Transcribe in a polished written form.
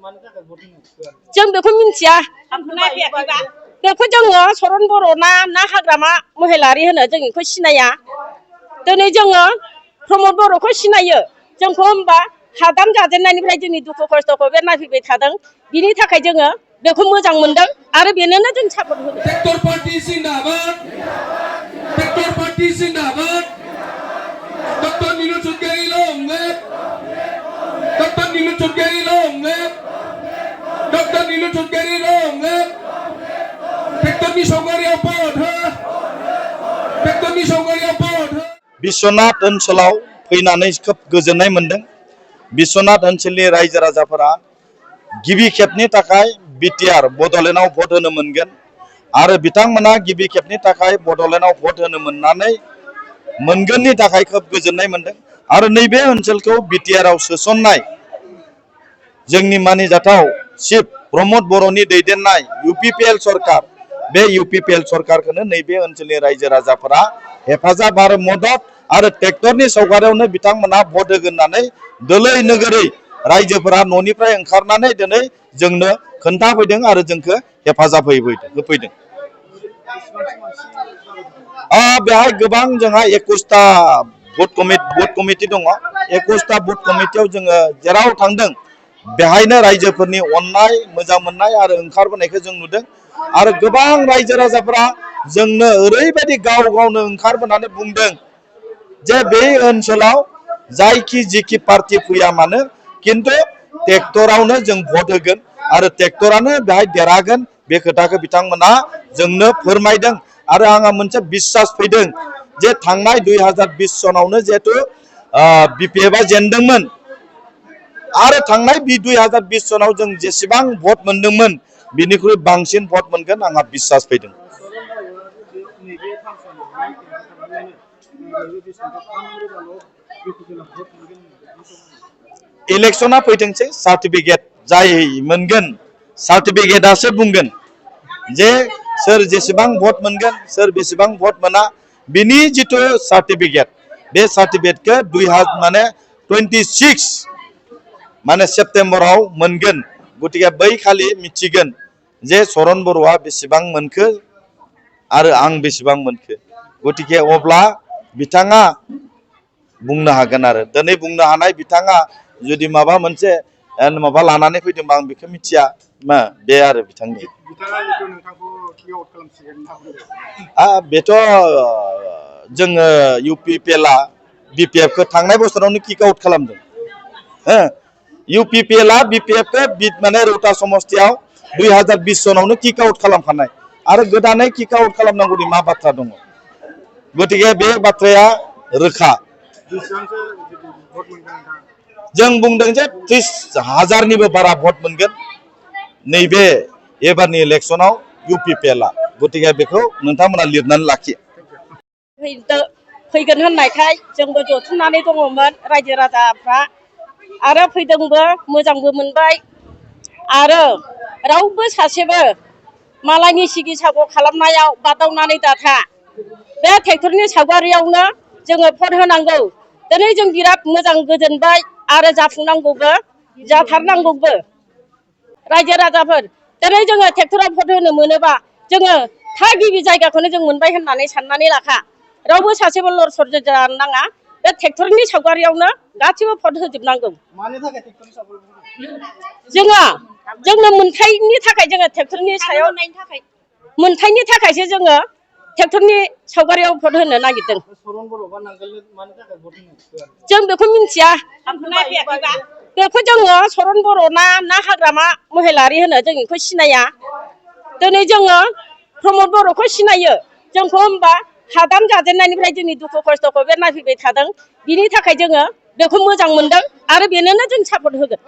जों बेखौ मिन्थिया बेखौ जोङो सरन बर' ना हाग्रामा महिलारि होनो जों बेखौ सिनाया दिनै जोङो प्रमद बर'खौ सिनायो जोंखौ होमबा हादान जाजेननायनिफ्राय जोंनि दुखु खस्थ'खौ बे नायफैबाय थादों बिनि थाखाय जोङो बेखौ मोजां मोनदों आरो बेनोनो जों सापर्ट होदों। ट्रेक्टर पार्टी जिंदाबाद ट्रेक्टर पार्टी जिंदाबाद डॉक्टर नीलू चुटगेरी लोंगे डॉक्टर नीलू चुटगेरी लोंगे डॉक्टर नीलू चुटगेरी लोंगे ट्रेक्टर नि सावगारियाव भट हो ट्रेक्टर नि सावगारियाव भट हो। बिश्वनाथ ओनसोलाव फैनानै खोब गोजोननाय मोनदों। बिश्वनाथ ओनसोलनि रायजो राजाफोरा गिबि खेबनि थाखाय बिटिआर बड'लेण्डआव भट होनो मोनगोन आरो बिथांमोना गिबि खेबनि थाखाय बड'लेण्डआव भट होनो मोनगोननि थाखाय खोब गोजोननाय मोनदों आरो नैबे ओनसोलखौ बिटिआरआव सोसननाय जोंनि मानिजाथाव चिफ प्रमद बर'नि दैदेननाय इउपिपिएल सरकार बे इउपिपिएल सरकारखौनो नैबे ओनसोलनि रायजो राजाफोरा हेफाजाब आरो मदद आरो ट्रेक्टरनि सावगारियावनो बिथांमोना भट होगोन होननानै दोलै नोगोरै रायजोफोरा न'निफ्राय ओंखारनानै दिनै जोंनो खोन्थाफैदों आरो जोंखौ हेफाजाब होफैदों। बेहाय गोबां जोंहा 21टा बुथ कमिटि दङ। 21टा बुथ कमिटियाव जोङो जेराव थांदों बेहायनो रायजोफोरनि अननाय मोजां मोननाय आरो ओंखारबोनायखौ जों नुदों आरो गोबां रायजो राजाफोरा जोंनो ओरैबायदि गाव गावनो ओंखारबोनानै बुंदों जे बे ओनसोलाव जायखि जिखि पार्टी फैया मानो किन्तु ट्रेक्टरावनो जों भट होगोन आरो ट्रेक्टरानो बेहाय देरहागोन बे खोथाखौ बिथांमोना जोंनो फोरमायदों आरो आंहा मोनसे बिश्वास फैदों जे थांनाय 2020 सनावनो जिहेतु बिपिएफआ जेनदोंमोन आरो थांनाय 2020 सनाव जों जेसेबां भट मोनदोंमोन बिनिख्रुइ बांसिन भट मोनगोन आंहा बिश्वास फैदों। इलेक्शना फैथोंसै सार्टिफिकेट जाय मोनगोन सार्टिफिकेटआसो बुंगोन जे सोर जेसेबां भट मोनगोन सोर बेसेबां भट मोना बिनि जिथु सार्टिफिकेट बे सार्टिफिकेटखौ 26 माने सेप्तेम्बराव मोनगोन गतिके बै खालि मिथिगोन जे सरन बर'आ बेसेबां मोनखो आरो आं बेसेबां मोनखो गतिके अब्ला बिथाङा बुंनो हागोन आरो दिनै बुंनो हानाय बिथाङा जुदि माबा मोनसे माबा लानानै फैदोंबा आं बेखौ मिथिया मा बे आरो बिथांनि बेथ' जोङो इउपिपिएलआ बिपिएफखौ थांनाय बोसोरावनो किक आउट खालामदों। इउपिपिएलआ बिपिएफखौ माने रौता समस्तियाव 2020 सनावनो किक आउट खालामखानाय आरो गोदानै किक आउट खालामनांगौनि मा बाथ्रा दङ गतिके बे बाथ्राया रोखा जों बुंदों जे 30,000निबो बारा भट मोनगोन नैबे एबारनि इलेक्शनाव इउपिपिएलआ गतिके बेखौ नोंथांमोना लिरनानै लाखियो। फैगोन होननायखाय जोंबो जथुमनानै दङमोन रायजो राजाफ्रा आरो फैदोंबो मोजांबो मोनबाय आरो रावबो सासेबो मालायनि सिगिसाखौ खालामनायाव बादावनानै दाथा बे ट्रेक्टरनि सावगारियावनो जोङो भट होनांगौ दिनै जों बिराद मोजां गोजोनबाय आरो जाफुंनांगौबो जाथारनांगौबो रायजो राजाफोर दिनै जोङो ट्रेक्टराव भट होनो मोनोबा जोङो थागिबि जायगाखौनो जों मोनबाय होननानै साननानै लाखा रावबो सासेबो लर सर जानो नाङा बे ट्रेक्टरनि सावगारियावनो गासिबो भट होजोबनांगौ। जोंनो मोनथायनि थाखाय जोङो ट्रेक्टरनि सायाव मोनथायनि थाखायसो जोङो ट्रेक्टरनि सावगारियाव भट होनो नागिरदों। जों बेखौ मिन्थिया बेखौ जोङो सरन बर' ना हाग्रामा महिलारि होनो जों बेखौ सिनाया दिनै जोङो प्रमद बर'खौ सिनायो जोंखौ होमबा हादान जाजेननायनिफ्राय जोंनि दुखु खस्थ'खौ बे नायफैबाय थादों बिनि थाखाय जोङो बेखौ मोजां मोनदों आरो बेनोनो जों सापर्ट होगोन।